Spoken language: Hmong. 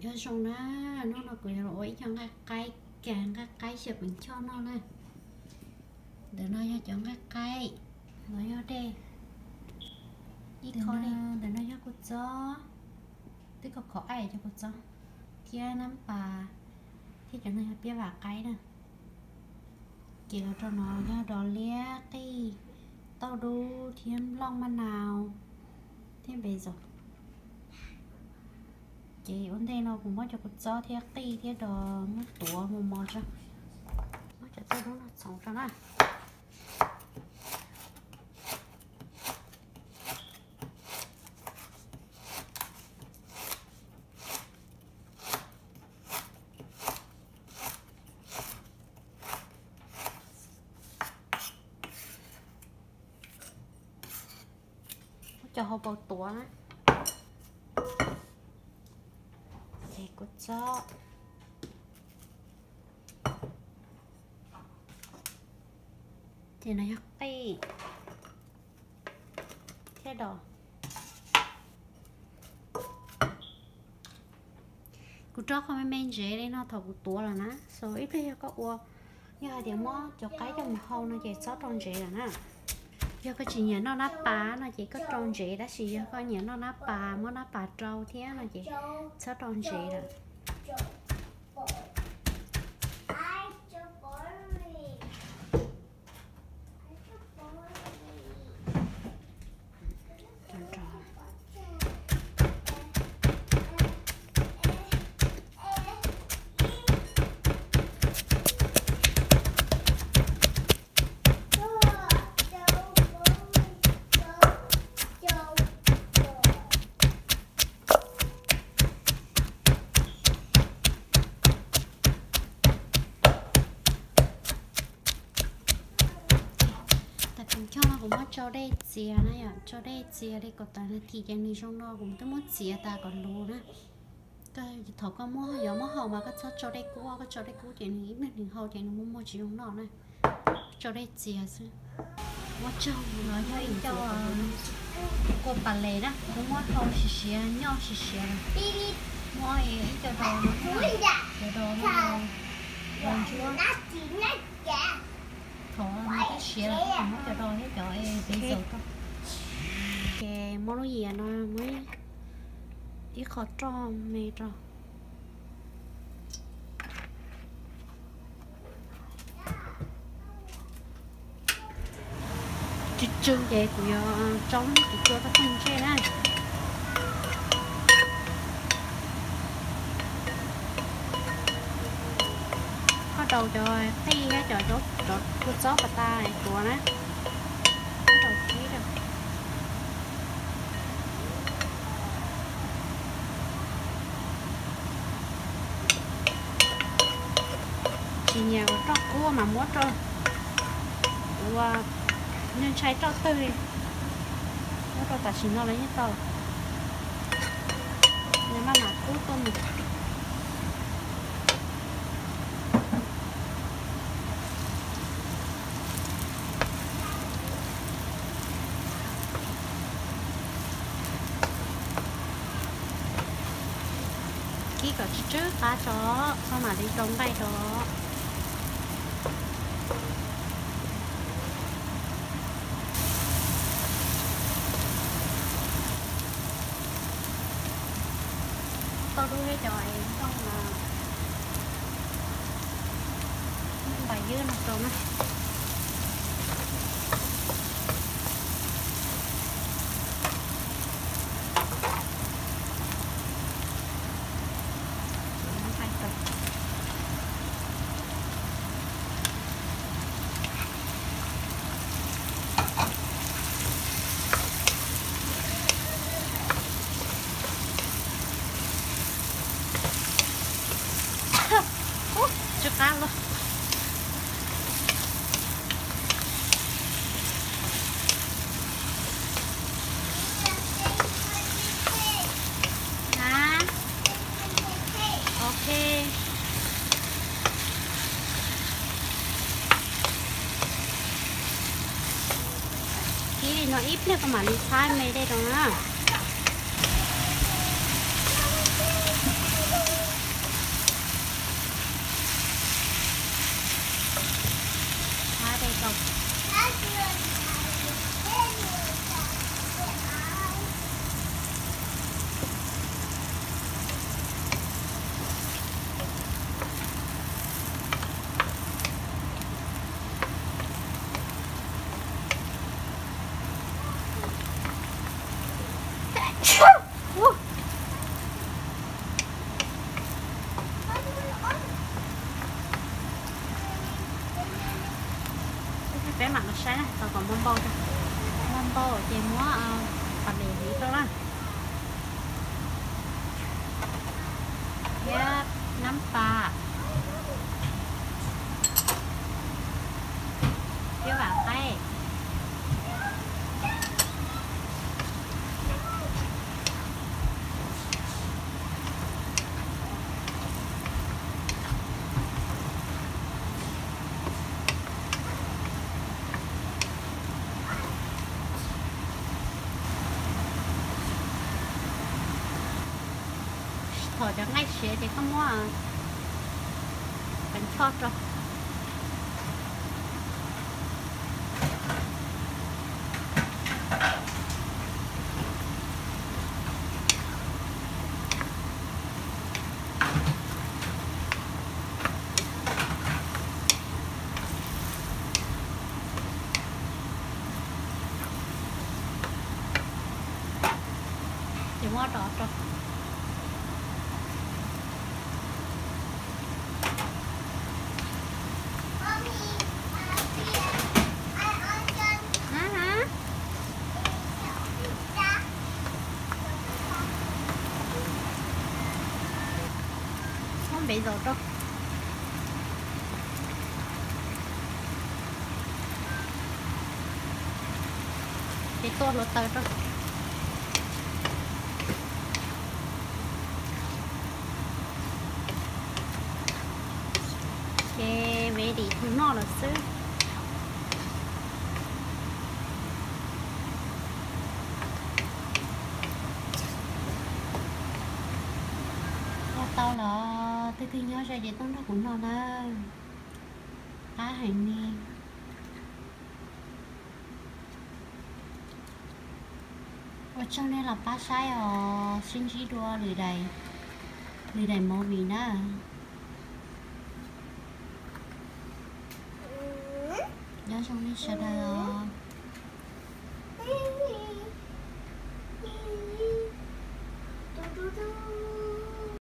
Nyob zoo na, hnub no kuv yuav los ua ib co nqaij qaib, kas nqaij qaib xyaw peem choj noj na. Ntawm no yog cov nqaij qaib, no yog dej, ib qho dej, ntawm no yog kua txob, twb khov khov aim cov kua txob, thiab nab pas, thiab cov no yog piab vam qaib na. Ces los rau no yog dos liab qij, tauj dub thiab nplooj maj nau thiab npe zaum. Ces ua ntej no kuv muab cov kua txob thiab qij thiab dos muab tuav mos mos tso, muab cov tauj dub no txhoov tso na. Muab cov hauv paus tuav na. Ces kua txob, ces no yog qij thiab dos. Kuv rau qhov me me ntsev li no thaum kuv tuav lawm na, so ib pliag yog koj ua, yog hais tias muab cov qaib coj mus hau no ces txhob rau ntsev lawm na. Yog koj tsis nyiam noj nab pas no ces koj rau ntsev, tab sis yog koj nyiam noj nab pas, muab nab pas rau thiab no ces txhob rau ntsev lawm. Tais peem choj no kuv muab tsau dej txias na yom, tsau dej txias li kaum tawm nas this ces nws zoo no, kuv twb muab txiav tas kom luv na. Thaum koj muab, yuav muab hau mas koj txhob tsau dej kub, koj tsau dej kub ces nws ib pliag nws hau ces nws muag muag tsis zoo noj na. Tsau dej txias xwb. Muab tsaug, no yog ib co kua pas les na, kuv muab hau siav siav, nyob siav siav lawm. Muab ib co dos no, cov dos no, dos ntsuab. Thov nws twb siav lawm, muab cov dos thiab cov es peb xaus rau. Ces muab lub yias no muab ib qho roj me rau. Tsw tsw ces kuv yuav tso lub me kuv cua rau txoog ntsej na. Koj rau cov qij thiab cov kua txob pas tas tuav na. Koj rau khib rau. Tsis nyiam ua roj kub mas muab rau, ua, nws ntshai roj twg li. Muab rau tam sim no los yeej tau. Nws maj mam kub tuaj mus. Kib kom tsw tsw qab tso, txhob mam li rau nqaij rau. Tauj dub thiab cov es nplooj, nplooj npas ywb no rau na. Tsw qab los. Ok. Kib li no ib pliag koj mam li txhab me dej rau na. Mam los saib na, tos kom npau npau, npau npau ces muab pam lem hliv rau na, thiab nab pas, thiab vam qaib. Thaum cov nqaij siav ces koj muab qees choj rau. Ces muab rov rau. Muab npev zos rau. Ces tua hluav taws rau. Ces ready tus noj lawm xwb. Ua tau los twg twg nyob ze ces tuaj nrog kuv noj na. Qab heev li. Ua tsaug nej los pab saib os, sib ntsib dua lwm daim, lwm daim movie na. Nyob zoo nej sawv daws os.